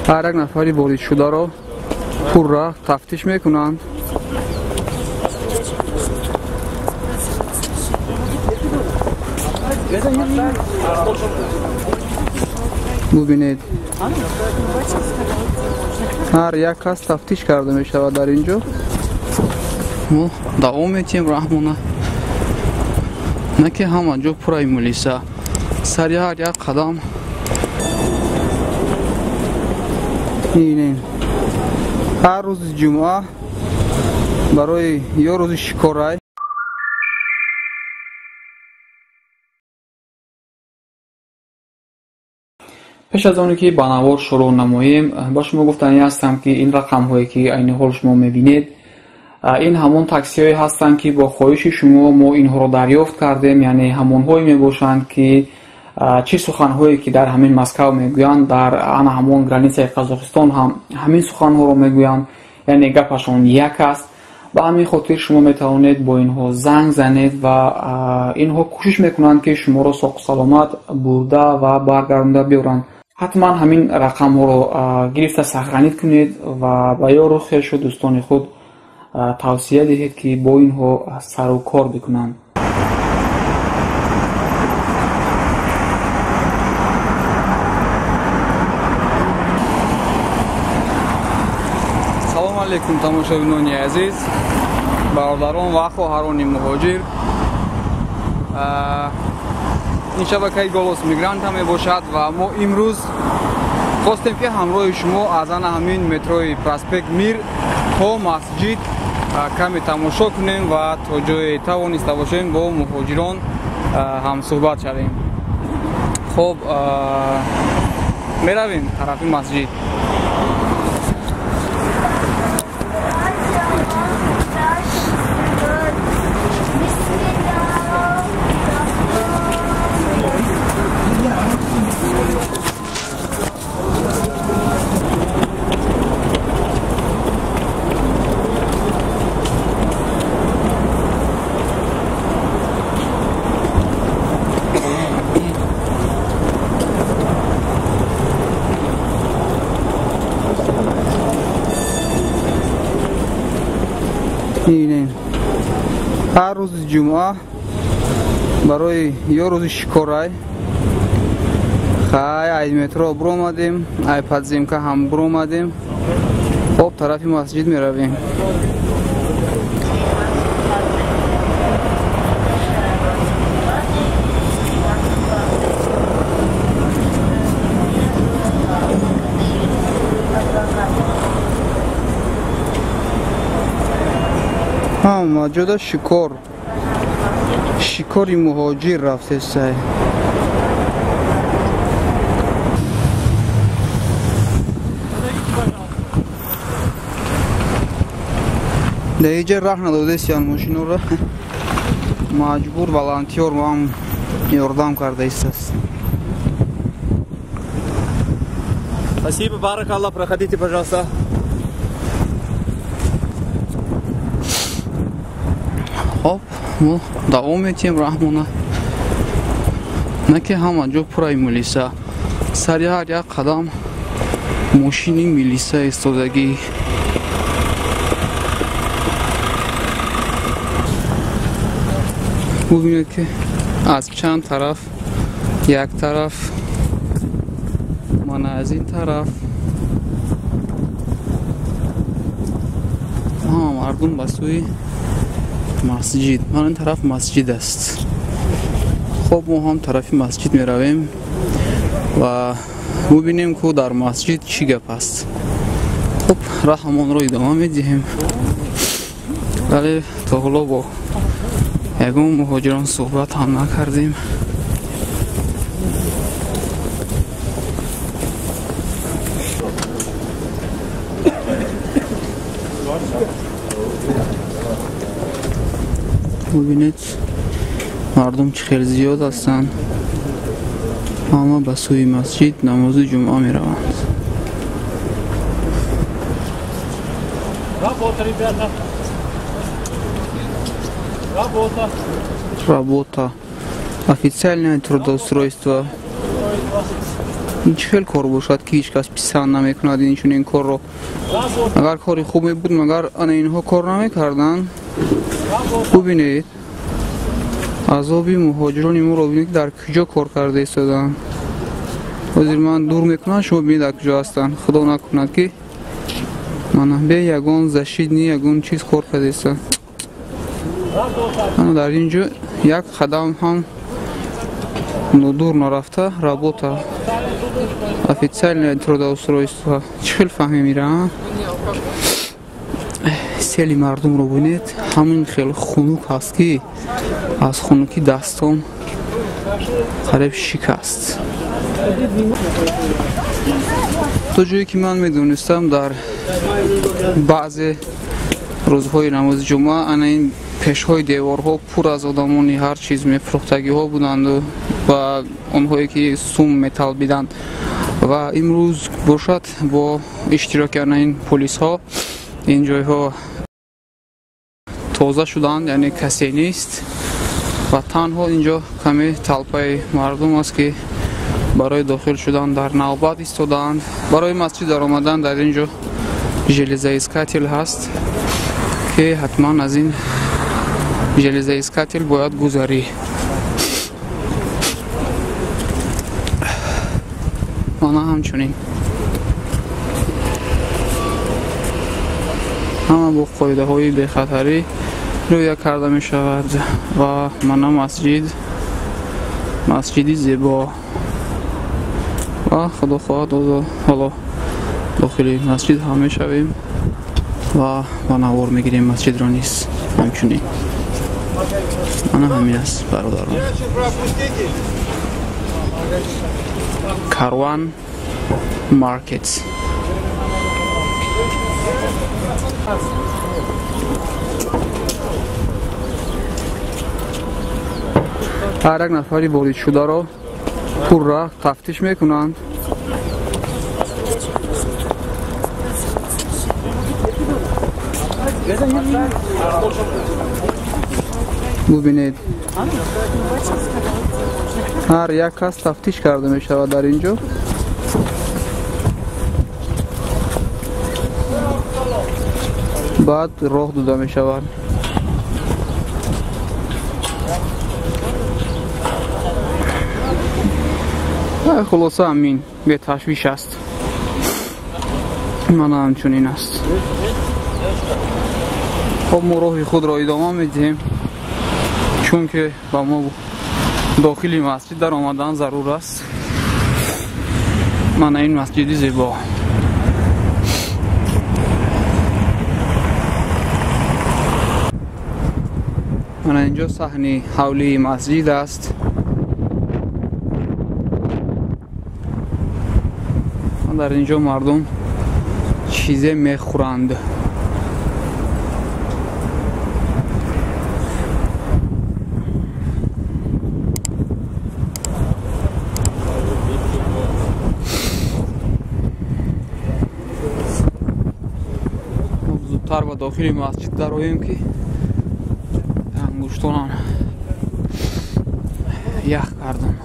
Ҳар як нафари воридшударо пурра тафтиш мекунанд. Бубинед, ҳар як кас тафтиш карда мешавад дар ин ҷо. Мо давом метиҳем раҳмона, на ки ҳама ҷо пурраи милиса, сари ҳар як қадам. Мебинем, ҳар рӯзи ҷумъа барои ё рӯзи шикорай. Пеш аз оне ки ба навор шурӯъ намоем, ба шумо гуфтанӣ ҳастам, ки ин рақамҳое, ки айни ҳол шумо мебинед, ин ҳамон таксиҳое ҳастанд, ки бо хоҳиши шумо мо инҳоро дарёфт кардем, яъне ҳамонҳое мебошанд, ки чӣ суханҳое ки дар ҳамин Москав мегӯянд, дар ана ҳамон границаи Қазоқистон ҳам ҳамин суханҳоро мегӯянд, яъне гапашон як аст. Ба ҳамин хотир шумо метавонед бо инҳо занг занед ва инҳо кӯшиш мекунанд, ки шуморо соқу саломат бурда ва баргардонда биёранд. Ҳатман ҳамин рақамҳоро гирифта сохранить кунед ва ба ёру хешу дӯстони худ тавсия диҳед, ки бо инҳо сару кор бикунанд. Салому алейкум, тамошобинони азиз, бародарон ва хоҳарони муҳоҷир. Ин шабакаи Голос Мигранта мебошад ва мо имрӯз хостем, ки ҳамроҳи шумо аз ана ҳамин метрои проспект Мир то масҷид каме тамошо кунем ва то ҷое тавониста бошем бо муҳоҷирон ҳамсӯҳбат шавем. Хоб, меравем тарафи масҷид. Мебинем, ҳар рӯзи ҷумъа барои ё рӯзи шикорай. Хай, ай метро буромадем, ай подземка ҳам буромадем. Хоб, тарафи масҷид меравем. Ҳама ҷода шикор, шикори муҳоҷир рафтесай. Дар иҷа раҳ надодесиян мошинора, маҷбур волонтёр вам ёрдам карда истааст. Спасибо, баракаллах, проходите, пожалуйста. Хоб, мо давом метиҳем раҳмона, на ки ҳама ҷо пурраи милиса, сари ҳар як қадам мошини милиса истодагӣ. Бубинед, ки аз чанд тараф, як тараф, мана аз ин тараф ҳама мардум ба сӯи масҷид. Ман ин тараф масҷид аст. Хоб, мо ҳам тарафи масҷид меравем ва бубинем, ку дар масҷид чӣ гап аст. Хуб, раҳамонро идома медиҳем, вале то ҳоло бо ягон муҳоҷирон суҳбат ҳам накардем. Бубинед, мардум чӣ хеле зиёд ҳастанд, ҳама ба сӯи масҷид намози ҷумъа мераванд. Работа, ребята. Работа. Работа. Официальное трудоустройство. Ин чӣ хел кор бошад, ки ҳеҷ кас писанд намекунад ин чунин корро? Агар кори хубе буд, магар ана инҳо кор намекарданд? Бубинед, азоби муҳоҷирони моро бубинед, ки дар куҷо кор карда истодаанд. Ҳозир ман дур мекунам, шумо бибинед дар куҷо ҳастанд. Худо накунад, ки мана бе ягон защитни, ягон чиз кор карда истодаанд. Ана дар ин ҷо як қадам ҳам дур нарафта работа, официальное трудоустройство. Чӣ хел фаҳмем ира? Сели мардумро бинед, ҳамин хел хунук ҳаст, ки аз хунукӣ дастон қариб шикаст. То ҷое ки ман медонистам, дар баъзе рӯзҳои намози ҷумъа ана ин пешҳои деворҳо пур аз одамони ҳар чиз мефурӯхтагиҳо буданд ва онҳое ки сум металбиданд. Ва имрӯз бошад, бо иштироки ана ин полисҳо ин ҷойҳо тоза шуданд, яъне касе нест ва танҳо инҷо каме талпаи мардум аст, ки барои дохил шудан дар навбат истодаанд. Барои масҷид даромадан дар ин ҷо железоискатель ҳаст, ки ҳатман аз ин железоискатель бояд гузарӣ. Мана ҳамчунин ҳама бо қоидаҳои бехатарӣ риоя карда мешавад. Ва мана масҷид, масҷиди зебо. Ва худо хоҳад, ҳоло дохили масҷид ҳам мешавем ва ба навор мегирем масҷидро низ ҳамчунин. Мана ҳамин аст, бародарон. Карван Маркет. Ҳар як нафари воридшударо пурра тафтиш мекунанд. Бубинед, ҳар як кас тафтиш карда мешавад дар ин ҷо. Баъд роҳ дода мешавад. Хулоса ҳамин беташвиш аст. Мана ҳамчунин аст. Хоб, мо роҳи худро идома медиҳем, чунки ба мо дохили масҷид даромадан зарур аст. Мана ин масҷиди зебо. Мана инҷо саҳни ҳавлии масҷид аст. Дар инҷо мардум чизе мехӯранд. Зудтар ба дохили масҷид дароем, ки ангуштонам ях кардам.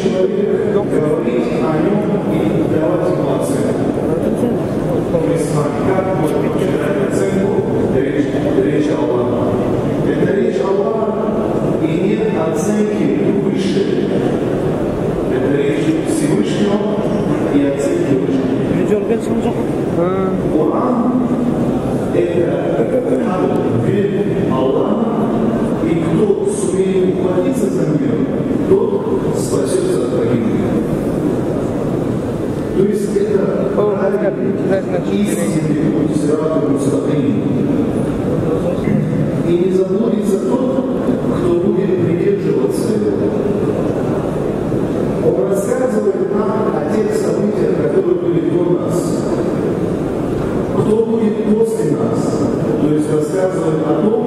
человек говорить о нем и давать ему оценку? То есть, как можно вообще дать оценку речи Аллаха? Это речь Аллаха, и нет оценки выше. Это речь Всевышнего и оценки выше. Коран – это дверь Аллаха, и кто сумеет ухватиться за нее, тот спасется от погибели. То есть это правильный, истинный путь сирату мустаким. И не заблудится тот, кто будет придерживаться его. Он рассказывает нам о тех событиях, которые были до нас. Кто будет после нас? То есть рассказывает о том,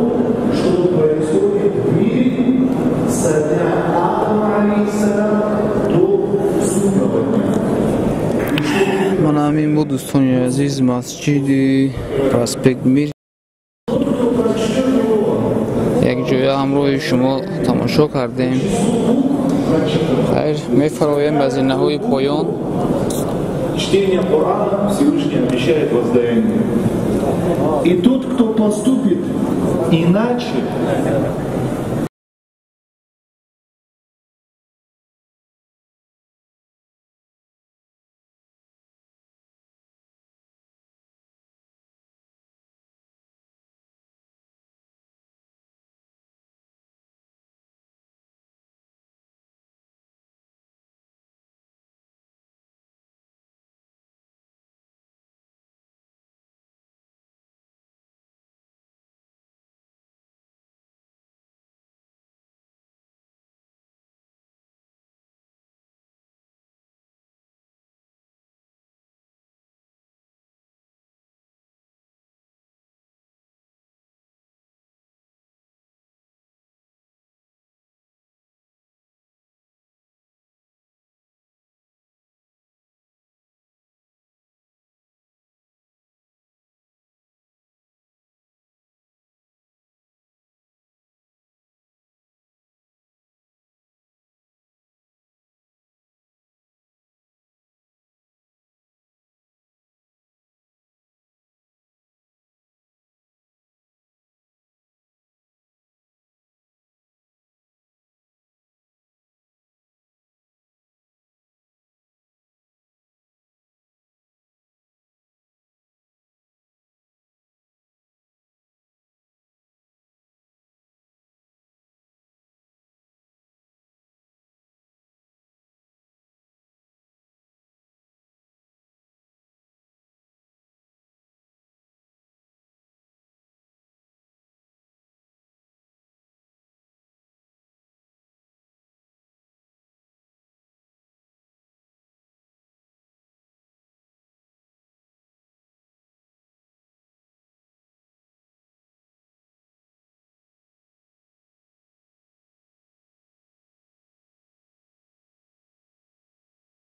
что происходит в мире со дня Адама, алейхиссалям, до судного дня. Ман ҳамин буд, дӯстони азиз, масҷиди проспект Мир. Якҷоя ҳамроҳи шумо тамошо кардем. Хайр, мефароем ба зинаҳои поён. Чтение Корана Всевышний обещает воздаяние. И тот, кто поступит иначе,